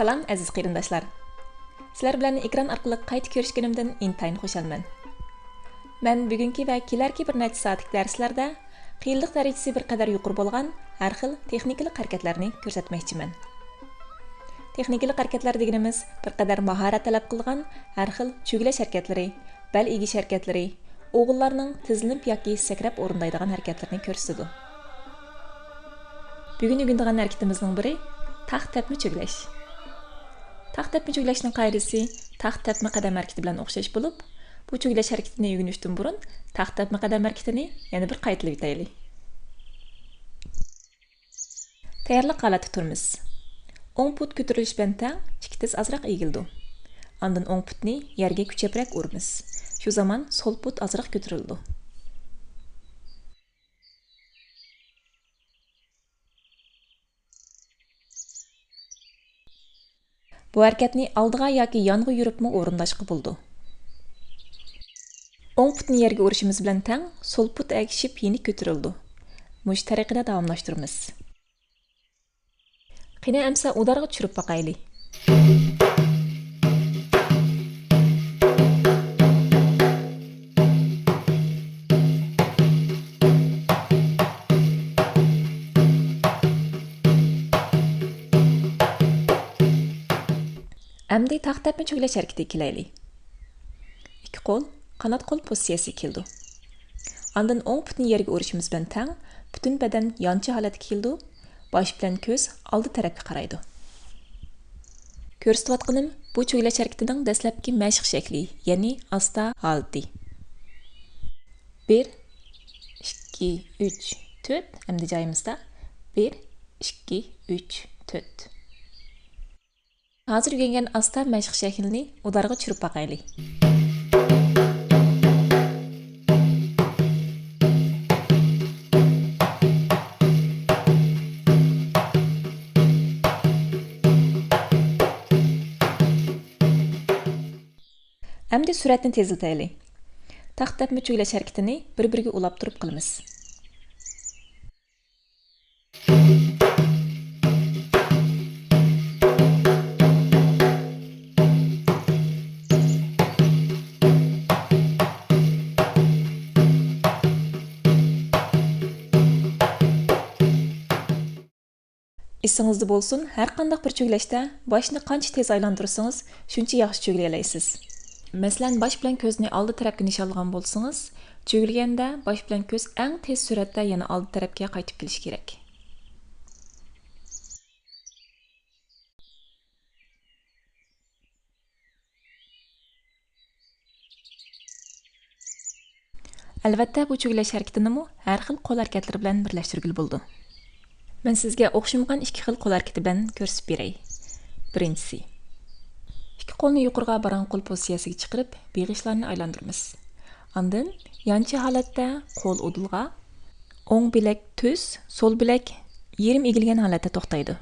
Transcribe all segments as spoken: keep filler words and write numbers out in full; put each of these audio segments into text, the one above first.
سالام، ئەزىز قېرىنداشلار! سىلەر بىلەن ئېكران ئارقىلىق قايتا كۆرۈشكىنىمدىن ئىنتايىن خۇشالمەن. مەن بۈگۈنكى ۋە كېلەركى بىر نەچچە سائەتلىك دەرسلەردە قىيىنلىق دەرىجىسى بىر قەدەر يۇقىرى بولغان ھەر خىل تېخنىكىلىق ھەرىكەتلەرنى كۆرسەتمەكچىمەن. تېخنىكىلىق ھەرىكەتلەر دېگىنىمىز بىر قەدەر ماھارەت تەلەپ قىلغان ھەر خىل چۆگىلەش ھەرىكەتلىرى، بەل ئېگىش ھەرىكەتلىرى، ئوغۇللارنىڭ تىزلىنىپ ياكى سەكرەپ ئورۇندايدىغان ھەرىكەتلىرىنى كۆرسىتىدۇ. بۈگۈن ئۆگىنىدىغان ھەرىكىتىمىزنىڭ بىرى تاق تەپمە چۆگىلەش. تاق تەپمە چۆگىلەشنىڭ قائىدىسى تاق تەپمە قەدەم ھەرىكىتى بىلەن ئوخشاش بولۇپ، بۇ چۆگىلەش ھەرىكىتىنى ئۆگىنىشتىن بۇرۇن تاق تەپمە قەدەم ھەرىكىتىنى يەنە بىر قايتىلىۋېتەيلى. تەييارلىق ھالەتتە تۇرىمىز. ئوڭ پۇت كۆتۈرۈلۈش بىلەن تەڭ ئىككى تىز ئازراق ئېگىلىدۇ. ئاندىن ئوڭ پۇتنى يەرگە كۈچەپرەك ئۇرىمىز. شۇ زامان سول پۇت ئازراق كۆتۈرۈلىدۇ. بۇ ھەرىكەتنى ئالدىغا ياكى يانغا يۈرۈپمۇ ئورۇنداشقا بولىدۇ. ئوڭ پۇتنى يەرگە ئۇرۇشىمىز بىلەن تەڭ سول پۇت ئەگىشىپ يېنىك كۆتۈرۈلىدۇ. مۇشۇ تەرىقىدە داۋاملاشتۇرىمىز. قېنى ئەمسە ئۇدارغا چۈشۈرۈپ باقايلى. ئەمدى تاق تەپمە چۆگىلەش ھەرىكىتىگە كېلەيلى. ئىككى قول قانات قول پوزىتسىيەسىگە كېلىدۇ. ئاندىن ئوڭ پۇتنى يەرگە ئۇرۇشىمىز بىلەن تەڭ پۈتۈن بەدەن يانچە ھالەتكە كېلىدۇ، باش بىلەن كۆز ئالدى تەرەپكە قارايدۇ. كۆرسىتىۋاتقىنىم بۇ چۆگىلەش ھەرىكىتىنىڭ دەسلەپكى مەشىق شەكلى، يەنى ئاستا ھالىتى. بىر، ئىككى، ئۈچ، تۆت. ئەمدى جايىمىزدا. بىر، ئىككى، ئۈچ، تۆت. ھازىر ئۆگەنگەن ئاستا مەشىق شەكلىنى ئۇدارغا چۈشۈرۈپ باقايلى. ئەمدى سۈرئەتنى تېزلىتەيلى. تاق تەپمە چۆگىلەش ھەرىكىتىنى بىر-بىرىگە ئۇلاپ تۇرۇپ قىلىمىز. ئېسىڭىزدە بولسۇن، ھەر قانداق بىر چۆگىلەشتە باشنى قانچە تېز ئايلاندۇرسىڭىز، شۇنچە ياخشى چۆگىلىيەلەيسىز. مەسىلەن، باش بىلەن كۆزنى ئالدى تەرەپكە نىشانلىغان بولسىڭىز، چۆگىلىگەندە باش بىلەن كۆز ئەڭ تېز سۈرئەتتە يەنە ئالدى تەرەپكە قايتىپ كېلىشى كېرەك. ئەلۋەتتە، بۇ چۆگىلەش ھەرىكىتىنىمۇ ھەر خىل قول ھەرىكەتلىرى بىلەن بىرلەشتۈرگىلى بولىدۇ. مەن سىزگە ئوخشىمىغان ئىككى خىل قول ھەرىكىتى بىلەن كۆرسىتىپ بېرەي. بىرىنچىسى. ئىككى قولنى يۇقىرىغا باراڭ قول پوزىتسىيەسىگە چىقىرىپ، بېغىشلارنى ئايلاندۇرىمىز. ئاندىن يانچە ھالەتتە قول ئۇدۇلغا، ئوڭ بىلەك تۈز، سول بىلەك يېرىم ئېگىلگەن ھالەتتە توختايدۇ.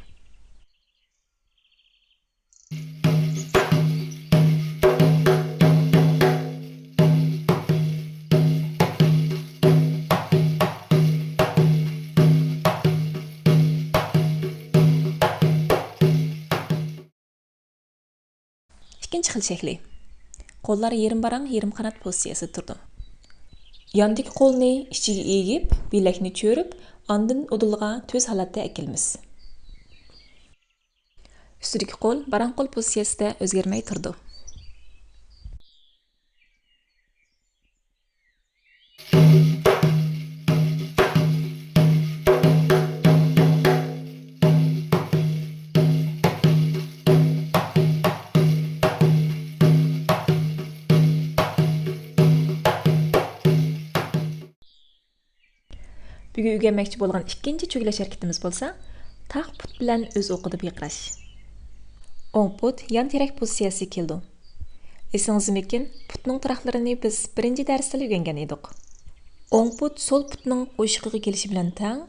ئىككىنچى خىل شەكلى. قوللار يېرىم باراڭ، يېرىم قانات پوزىتسىيەسىدە تۇرىدۇ. ياندىكى قولنى ئىچىگە ئېگىپ، بىلەكنى چۆرۈپ، ئاندىن ئۇدۇلغا تۈز ھالەتتە ئەكېلىمىز. ئۈستىدىكى قول باراڭ قول پوزىتسىيەسىدە ئۆزگەرمەي تۇرىدۇ. بۈگۈن ئۆگەنمەكچى بولغان ئىككىنچى چۆگىلەش ھەرىكىتىمىز بولسا، تاق پۇت بىلەن ئۆز ئوقىدا بىقىراش. ئوڭ پۇت يان تىرەك پوزىتسىيەسىگە كېلىدۇ. ئېسىڭىزدىمىكىن، پۇتنىڭ تىراقلىرىنى بىز بىرىنچى دەرستىلا ئۆگەنگەن ئىدۇق. ئوڭ پۇت سول پۇتنىڭ ئوشۇقىغا كېلىشى بىلەن تەڭ،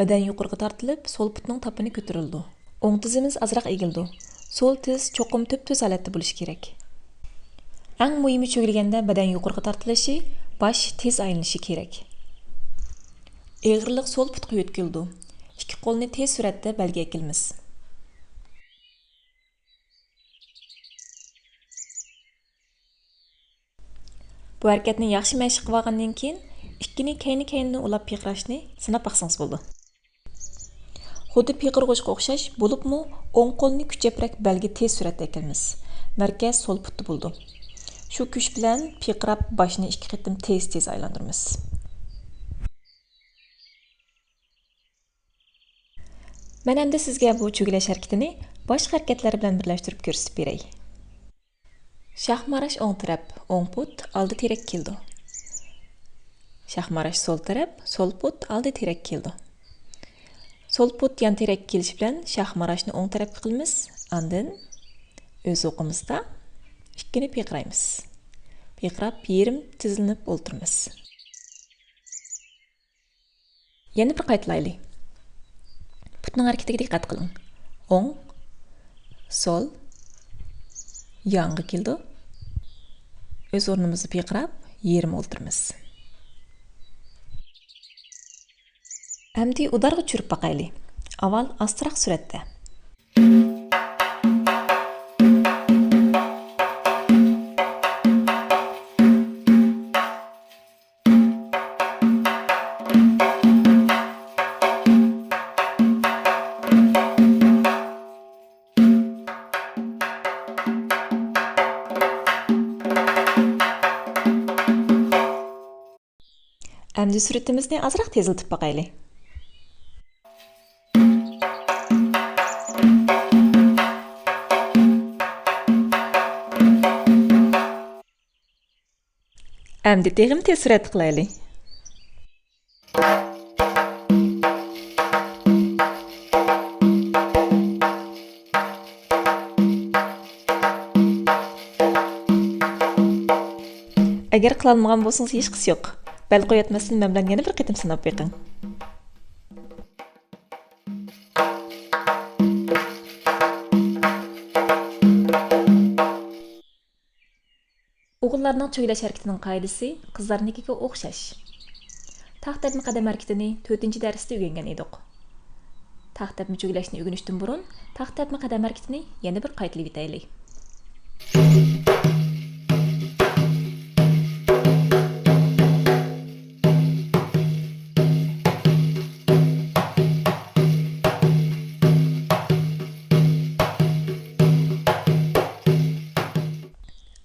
بەدەن يۇقىرىغا تارتىلىپ، سول پۇتنىڭ تاپىنى كۆتۈرۈلىدۇ. ئوڭ تىزىمىز ئازراق ئېگىلىدۇ. سول تىز چوقۇم تۈپتۈز ھالەتتە بولۇشى كېرەك. ئەڭ مۇھىمى، چۆگىلىگەندە بەدەن يۇقىرىغا تارتىلىشى، باش تېز ئايلىنىشى كېرەك. ئېغىرلىق سول پۇتقا يۆتكىلىدۇ. ئىككى قولنى تېز سۈرئەتتە بەلگە ئەكېلىمىز. بۇ ھەرىكەتنى ياخشى مەشىق قىلىۋالغاندىن كېيىن، ئىككىنى كەينى-كەينىدىن ئۇلاپ پىرقىراشنى سىناپ باقسىڭىز بولىدۇ. خۇددى پىرقىرىغۇچقا ئوخشاش، بولۇپمۇ ئوڭ قولنى كۈچەپرەك بەلگە تېز سۈرئەتتە ئەكىلىمىز. مەركەز سول پۇتتا بولىدۇ. شۇ كۈچ بىلەن پىرقىراپ باشنى ئىككى قېتىم تېز-تېز ئايلاندۇرىمىز. مەن ئەمدى سىزگە بۇ چۆگىلەش ھەرىكىتىنى باشقا ھەرىكەتلەر بىلەن بىرلەشتۈرۈپ كۆرسىتىپ بېرەي. شاخ ماراش ئوڭ تەرەپ، ئوڭ پۇت، ئالدى تىرەك كېلىدۇ. شاخ ماراش سول تەرەپ، سول پۇت، ئالدى تىرەك كېلىدۇ. سول پۇت يان تىرەككە كېلىشى بىلەن شاخ ماراشنى ئوڭ تەرەپكە قىلىمىز. ئاندىن ئۆز ئوقىمىزدا ئىككىنى پىرقىرايمىز. پىرقىراپ يېرىم تىزلىنىپ ئولتۇرىمىز. يەنە بىر قايتىلايلى. پۇتنىڭ ھەرىكىتىگە دىققەت قىلىڭ. ئوڭ، سول، يانغا كېلىدۇ. ئۆز ئورنىمىزدا پىرقىراپ يېرىم ئولتۇرىمىز. ئەمدى ئۇدارغا چۈشۈرۈپ باقايلى. ئاۋۋال ئاستىراق سۈرئەتتە. ئەمدى سۈرئىتىمىزنى ئازراق تېزلىتىپ باقايلى. ئەمدى تېخىمۇ تېز سۈرئەتتە قىلايلى. ئەگەر قىلالمىغان بولسىڭىز ھېچقىسى يوق. بەل قويۇۋەتمەستىن مەن بىلەن يەنە بىر قېتىم سىناپ بېقىڭ. ئوغۇللارنىڭ چۆگىلەش ھەرىكىتىنىڭ قائىدىسى قىزلارنىڭكىگە ئوخشاش. تاق تەپمە قەدەم ھەرىكىتىنى تۆتىنچى دەرستە ئۆگەنگەن ئىدۇق. تاق تەپمە چۆگىلەشنى ئۆگىنىشتىن بۇرۇن، تاق تەپمە قەدەم ھەرىكىتىنى يەنە بىر قايتىلىۋېتەيلى.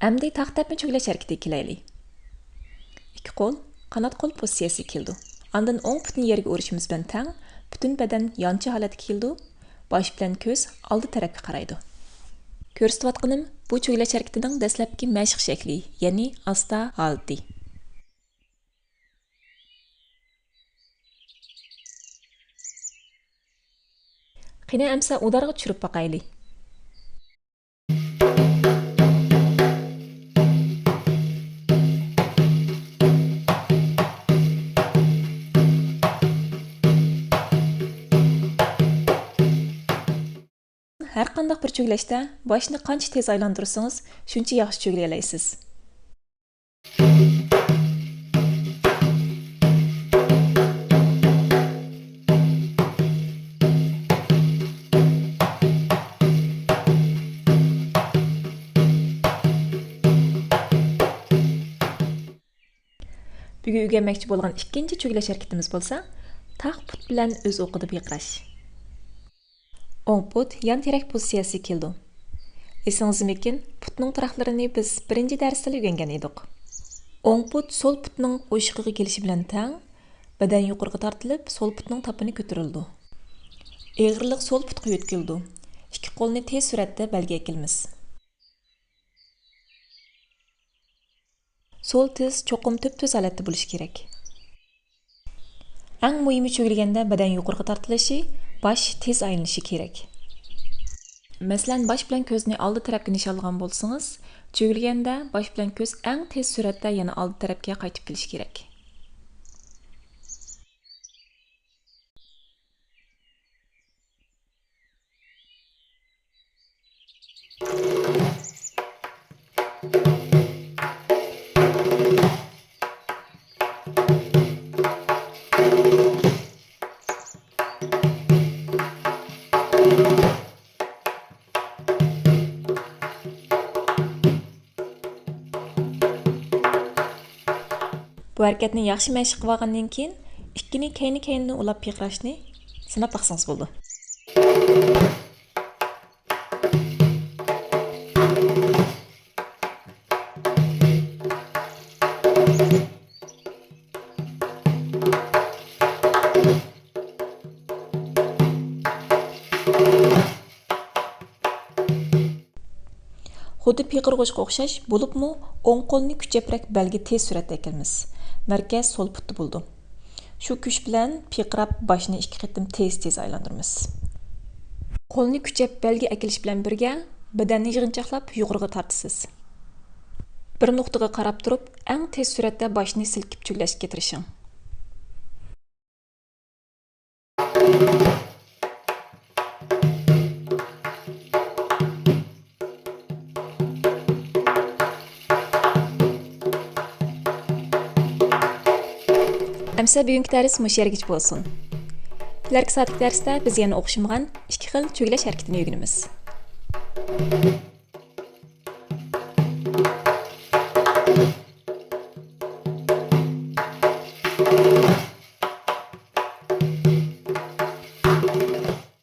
ئەمدى تاق تەپمە چۆگىلەش ھەرىكىتىگە كېلەيلى. ئىككى قول قانات قول پوزىتسىيەسىگە كېلىدۇ. ئاندىن ئوڭ پۇتنى يەرگە ئۇرۇشىمىز بىلەن تەڭ پۈتۈن بەدەن يانچە ھالەتكە كېلىدۇ. باش بىلەن كۆز ئالدى تەرەپكە قارايدۇ. كۆرسىتىۋاتقىنىم بۇ چۆگىلەش ھەرىكىتىنىڭ دەسلەپكى مەشىق شەكلى، يەنى ئاستا ھالىتى. قېنى ئەمسە ئۇدارغا چۈشۈرۈپ باقايلى. ھەرقانداق بىر چۆگىلەشتە باشنى قانچە تېز ئايلاندۇرسىڭىز، شۇنچە ياخشى چۆگىلىيەلەيسىز. بۈگۈن ئۆگەنمەكچى بولغان ئىككىنچى چۆگىلەش ھەرىكىتىمىز بولسا، تاق پۇت بىلەن ئۆز ئوقىدا پىرقىراش. ئوڭ پۇت يان تىرەك پوزىتسىيەسىگە كېلىدۇ. ئېسىڭىزدىمىكىن، پۇتنىڭ تىراقلىرىنى بىز بىرىنچى دەرستىلا ئۆگەنگەن ئىدۇق. ئوڭ پۇت سول پۇتنىڭ ئوشۇقىغا كېلىشى بىلەن تەڭ، بەدەن يۇقىرىغا تارتىلىپ، سول پۇتنىڭ تاپىنى كۆتۈرۈلىدۇ. ئېغىرلىق سول پۇتقا يۆتكىلىدۇ. ئىككى قولنى تېز سۈرئەتتە بەلگە ئەكېلىمىز. سول تىز چوقۇم تۈپتۈز ھالەتتە بولۇشى كېرەك. ئەڭ مۇھىمى، چۆگىلىگەندە بەدەن يۇقىرىغا تارتىلىشى، باش تېز ئايلىنىشى كېرەك. مەسىلەن، باش بىلەن كۆزنى ئالدى تەرەپكە نىشانلىغان بولسىڭىز، چۆگىلىگەندە باش بىلەن كۆز ئەڭ تېز سۈرئەتتە يەنە ئالدى تەرەپكە قايتىپ كېلىشى كېرەك. بۇ ھەرىكەتنى ياخشى مەشىق قىلىۋالغاندىن كېيىن، ئىككىنى كەينى-كەينىدىن ئۇلاپ پىقىراشنى سىناپ باقسىڭىز بولىدۇ. خۇددى پىقىرغۇچقا ئوخشاش، بولۇپمۇ ئوڭ قولنى كۈچەپرەك بەلگە تېز سۈرئەتتە ئەكەلمىز. مەركەز سول پۇتتا بولىدۇ. شۇ كۈچ بىلەن پىقىراپ، باشنى ئىككى قېتىم تېز-تېز ئايلاندۇرىمىز. قولنى كۈچەپ بەلگە ئەكېلىش بىلەن بىرگە، بەدەننى يىغىنچاقلاپ يۇقىرىغا تارتىسىز. بىر نۇقتىغا قاراپ تۇرۇپ، ئەڭ تېز سۈرئەتتە باشنى سىلكىپ چۆگىلەشكە تىرىشىڭ. ئەمسە بۈگۈنكى دەرس مۇشۇ يەرگىچە بولسۇن. كېلەركى سائەتلىك دەرستە بىز يەنە ئوخشىمىغان ئىككى خىل چۆگىلەش ھەرىكىتىنى ئۆگىنىمىز.